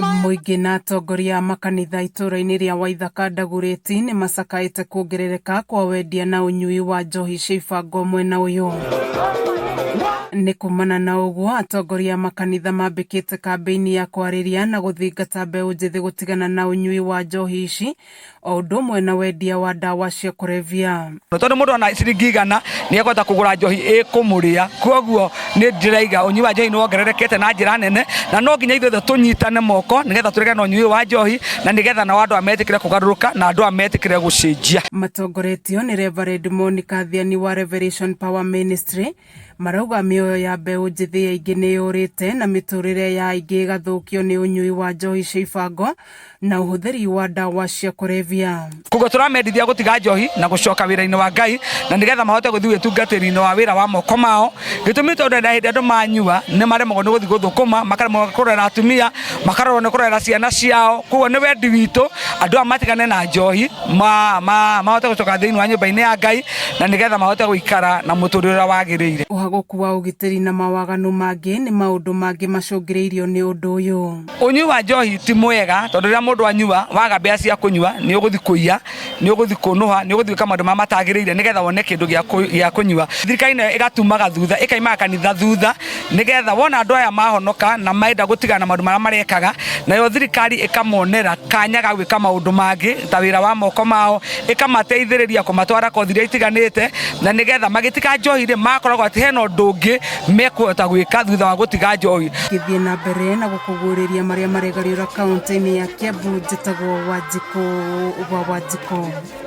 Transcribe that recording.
Mũingĩ na atongoria a makanitha itũũra-inĩ rĩa Waithaka Dagoretti nĩ macakaĩte kuongerereka kwa wendia na ũnyui wa njohi cia ibango mwena ũyũ. Nĩ kumana na ũguo atongoria a makanitha mambĩkĩte kambĩini ya kwarĩria na gũthingata mbeũ njĩthĩ gũtigana na ũnyui wa njohi ici o ũndũ ũmwe na wendia wa ndawa cia kũrebia. Tondũ mũndũ ona ciringi igana nĩ ekũhota kũgũra njohi ĩkũmũrĩa, koguo nĩ ndĩraiga ũnyui wa njohi nĩ wongererekete na njĩra nene, na no nginya ithuothe tũnyitane moko nĩgetha tũregane na ũnyui ũyũ wa njohi, na nĩgetha nao andũ aya metĩkĩre kũgarũrũka na andũ aya metĩkĩre gũcenjia. Matongoretio nĩ Reverend Monica Thiani wa Revelation Power Ministry, Marauga mĩoyo ya mbeũ njĩthĩ aingĩ nĩ yũrĩte na mĩtũrĩre ya aingĩ ĩgathũkio nĩ ũnyui wa njohi cia ibango na ũhũthĩri wa ndawa cia kũrebia. Koguo tũramendithia gũtiga njohi na gũcoka wĩra-inĩ wa Ngai na nĩgetha mahote gũthiĩ wĩtungatĩri-inĩ wa wĩra wa moko mao. Gĩtũmi tondũ na hĩndĩ andũ manyua nĩ maremagwo nĩ gũthiĩ gũthũkũma, makaremwo nĩ kũrera atumia, makaremwo nĩ kũrera ciana ciao. Koguo nĩ wendi witũ andũ aya matigane na njohi. ma, ma, mahote gũcoka thĩinĩ wa nyũmba-inĩ ya Ngai na nĩgetha mahote gũikara na mũtũrĩre ũrĩa wagĩrĩire. Ũhagũku wa ũgitĩri na mawaganu mangĩ nĩ maũndũ mangĩ macũngĩrĩirio nĩ ũndũ ũyũ. Ũnyui wa njohi ti mwega tondũ rĩrĩa mũndũ anyua waga mbia cia kũnyua nĩ ũgũthiĩ kũiya, nĩ ũgũthiĩ kũnũha, nĩ ũgũthiĩ gwĩka maũndũ marĩa matagĩrĩire nĩgetha wone kĩndũ gĩa kũnyua. Thirikari nayo ĩgatumaga thutha, ĩkaimaga kanitha thutha nĩgetha wona andũ aya mahonoka na menda gũtigana na maũndũ marĩa marekaga, nayo thirikari ĩkamonera kanya ga gwĩka maũndũ mangĩ ta wĩra wa moko mao, ĩkamateithĩrĩria kũmatwara kothi iria itiganĩte, na nĩgetha magĩtiga njohi rĩ, magakoragwo atĩ hena ũndũ ũngĩ mekũhota gwĩka thutha wa gũtiga njohi. Ngĩthiĩ na mbere na gũkũguũrĩria marĩa maregariũra kaũntĩ-inĩ ya Kiambu, njĩtagwo Wanjikũ wa Wanjikũ.